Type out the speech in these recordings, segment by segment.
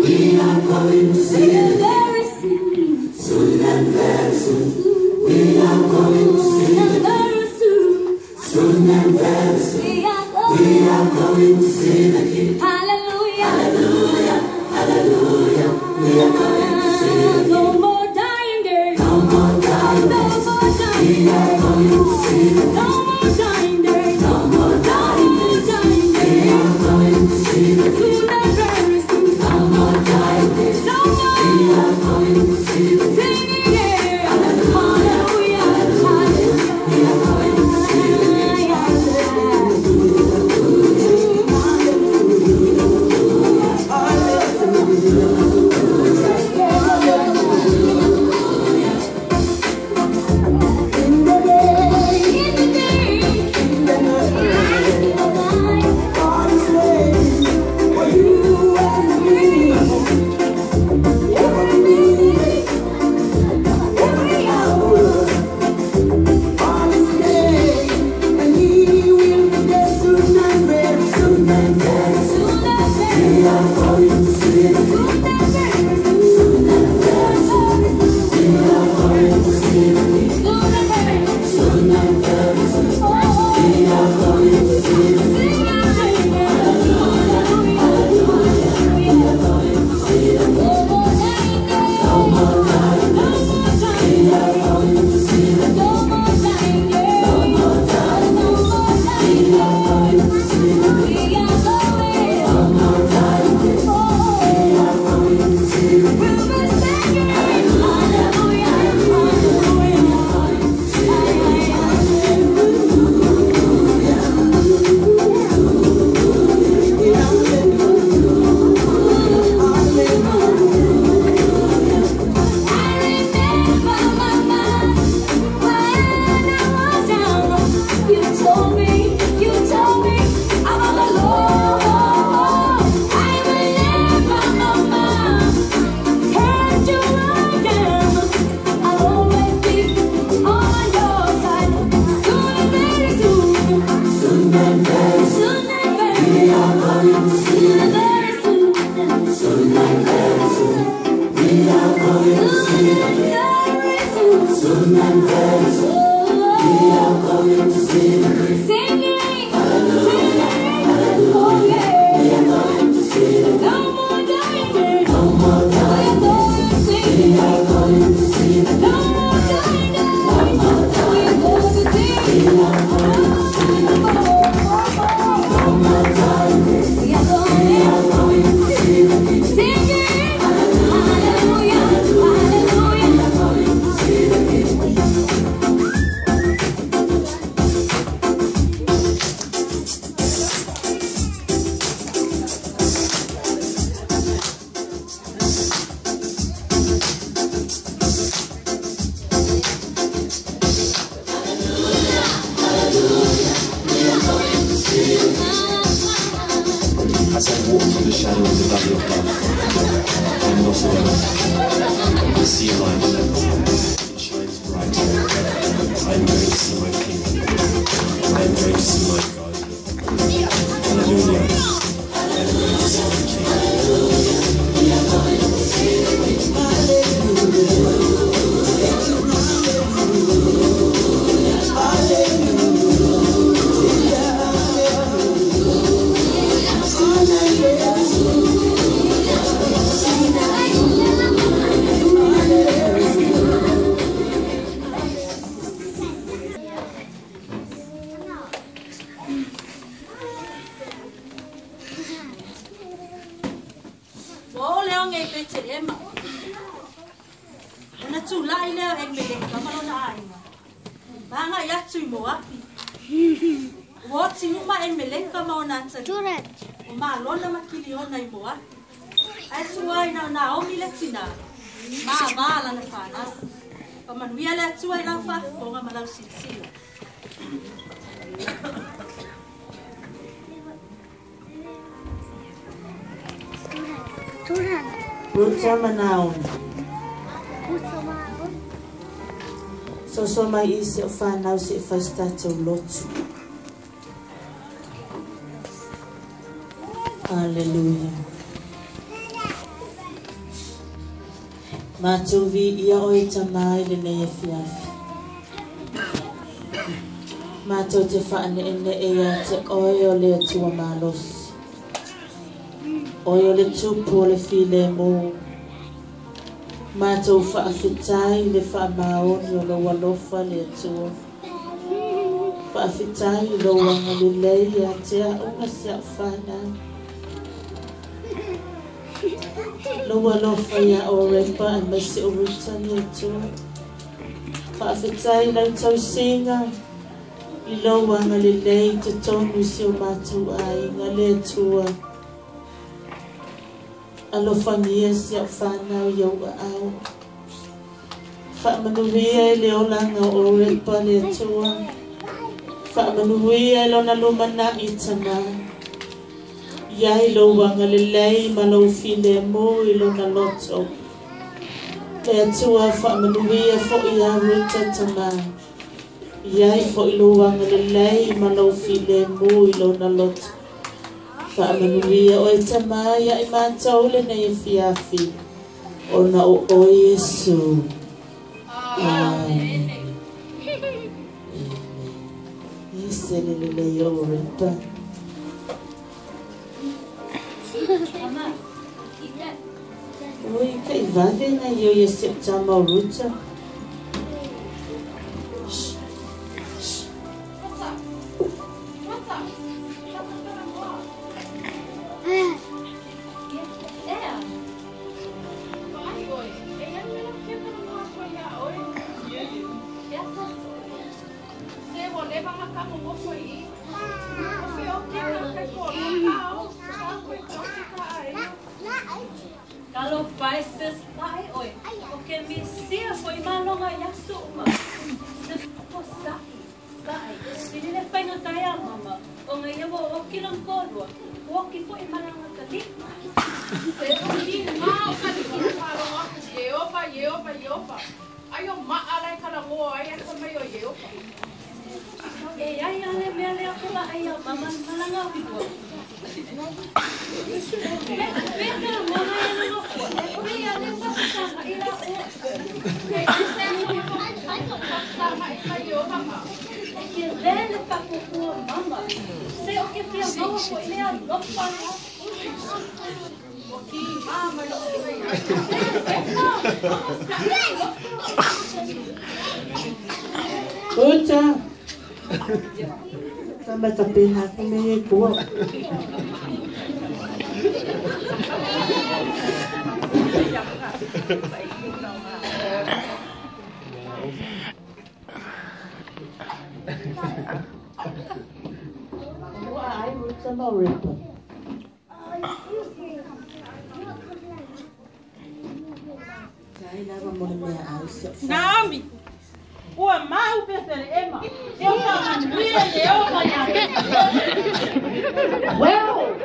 We are going to see the very soon, soon and very soon. We are going to see the very soon, soon and very soon. We are going to see the King. Hallelujah, hallelujah, hallelujah. We are going to see the King. No more dying days. No more dying No days. more dying We are going to see the No King. more dying days. No more dying days. Dying We days. are going to see the King. Soon and very soon. No more dying days. No more. We are going to see the King. Singing it. Hallelujah, hallelujah. We are going to see the King. As I walk through the shadow of the valley of death, I am not alone. I see a light. It shines bright. I am going to see my King. I am going to see my God. Hallelujah. I am going to see my King. Malona makiliona i moa. Ai sua ina Naomi le tina. Ma vala na whanau. Pa manuia le atua i lau whaafonga ma lau silasila. Ruta ma Naomi. So mai isi o whanau si whastatou lotu. Hallelujah. Mātou vi ia oe tamai le nei e fiafi. Mātou te whaane ene e ia te oe o le atua malosi. Oe o le tupu o le file mō. Mātou whaawhitai le whaamaoni o lo alofa le atua. Whaawhitai lo wangalilei ia te aunga se au whanau. Lo alofa ia o repa and mese o ruta ni atua. Whaawhitai lau tausinga i lo wangalilei te tonu si o mātou ai ngā le atua. Alofangia si au whanau i au au. Whaamanuia i le olanga o repa le atua. Whaamanuia i lona lumana i tama. Ia i lo wangalilei ma lau file mo i lona loto. Le atua whaamanuia fo i a ruta tama. Ia i fo i lo wangalilei ma lau file mo i lona loto. Whaamanuia o e tama ia i mātou le nei e fiafi. Ona o o Yesu. Amen. Ise le le le o repa. Oi, kai vave na io ia se tama o ruta. Uta. Tama tapena ko me ko. Ai ruta ma ripa. Naomi. Ua mau pesere ema. Eu manuia eu manhã. Well.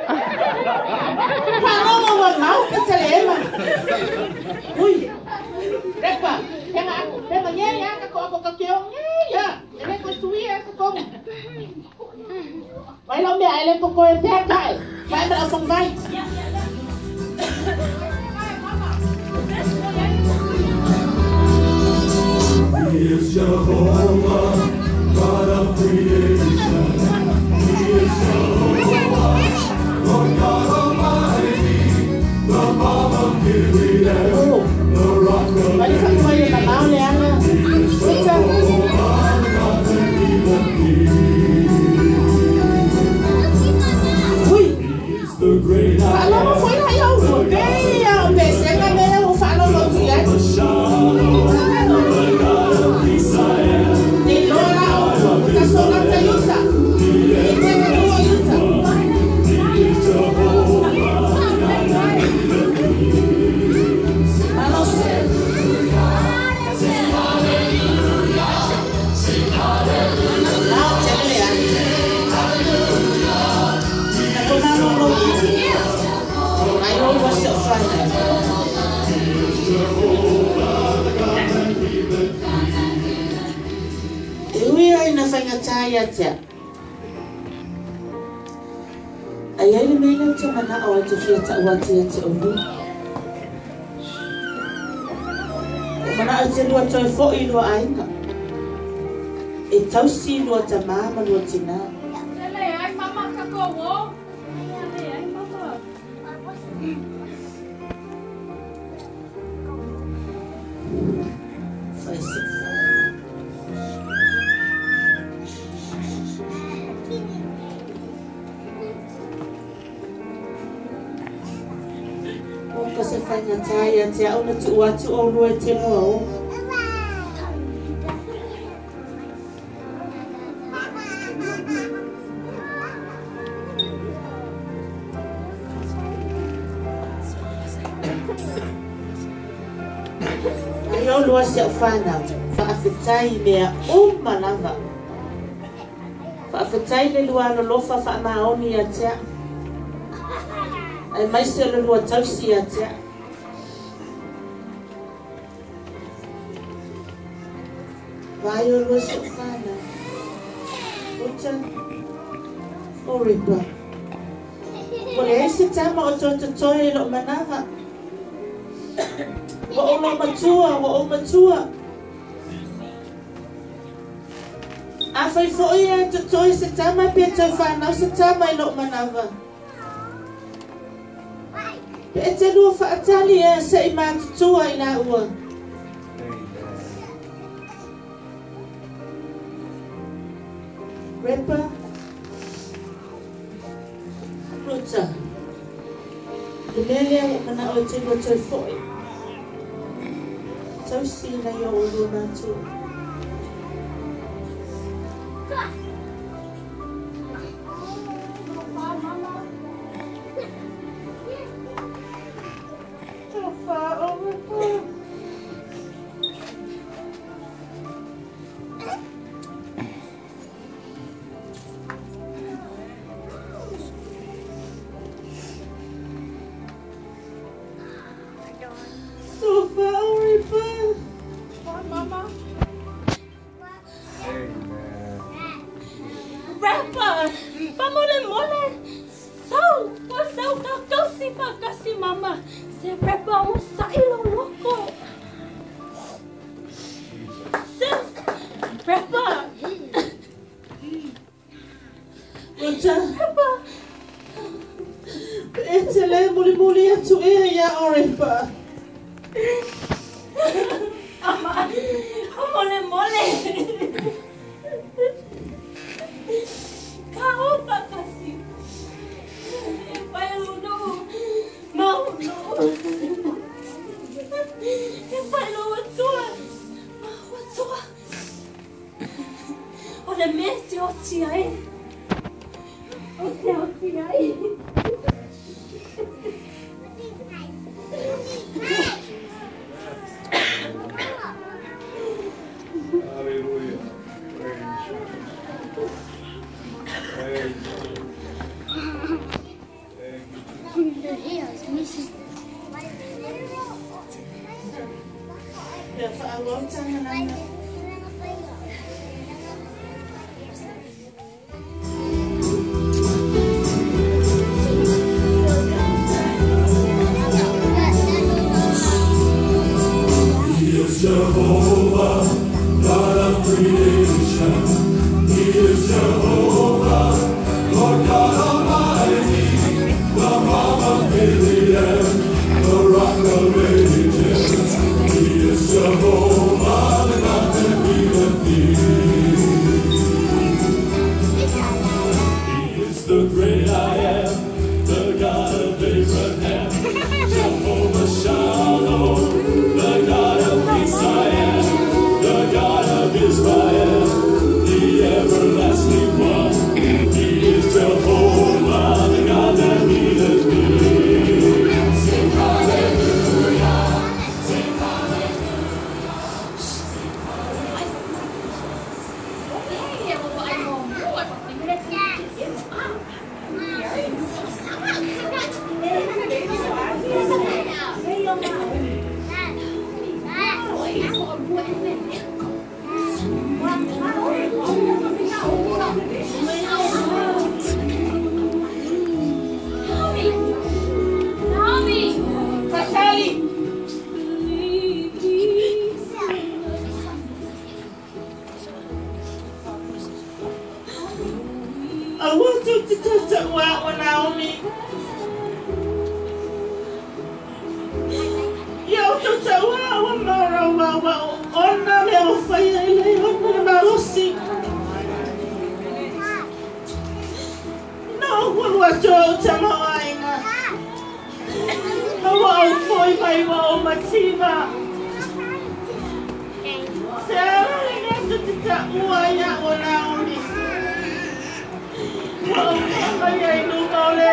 Peteleema. Ui. Repa, penga aku, penga ye ya ka ko ko ka keo ye ya. Ele ko tuia ka ko. Vai lo mea ele ko ko e pea kai. Vai ma au vai. He is Jehovah, God of creation. He is Jehovah, Lord God Almighty, the balm of Gilead, the rock of ages. He is Jehovah, God that keepeth peace. He is the great I am, the God of the Shalom, the God of peace I am. Ai ai le mea te mana o te fia taua te te ulu. O mana o te lua toi fo i lua ainga. E tausi lua tamā ma lua tina. Tele ai mama kako wo. Ai ai mama. Fai se o se whainga tāia te au na tu atu o rua te loa o. Ai au lua se au whanau, whaawhitai mea uma lava. Whaawhitai le lua lolofa whaamaoni a tea. Ai mai se le lua tausi a tea. Vai o lua se whanau. Uta o ripa. Ko le ese tama o tō e lo manawa. Wa o lo matua, wa o matua. A whai fo ia tō se tama pe tō whanau se tama i lo manawa. Pe te lua whaatali e se i mātutua i la ua. Repa. Ruta. Le mea lea o mana o te lua tau foi. Tausi na ia o lua mātua. Mrs. Pe whaawau tāngananga. He is Jehovah, God of creation. He is Jehovah, Lord God Almighty, the balm of Gilead, the rock of ages. He is Jehovah, the God that healeth thee. He is the great I am, the God of Abraham, Jehovah Shalom, the God of peace I am, the God of Israel, the everlasting one. He is Jehovah, the God that healeth thee. Sing hallelujah, sing hallelujah, sing Fatali! Aua tu te tata ua o Naomi. Ia o tata ua o mara ua ua o ona mea o whaia i le ona le malosi. Na o ua tō o tama o ainga. Na ua au foi mai ua o mativa. Se ara le mea tu te ta ua ia o Naomi. Ua o mai ai luma o le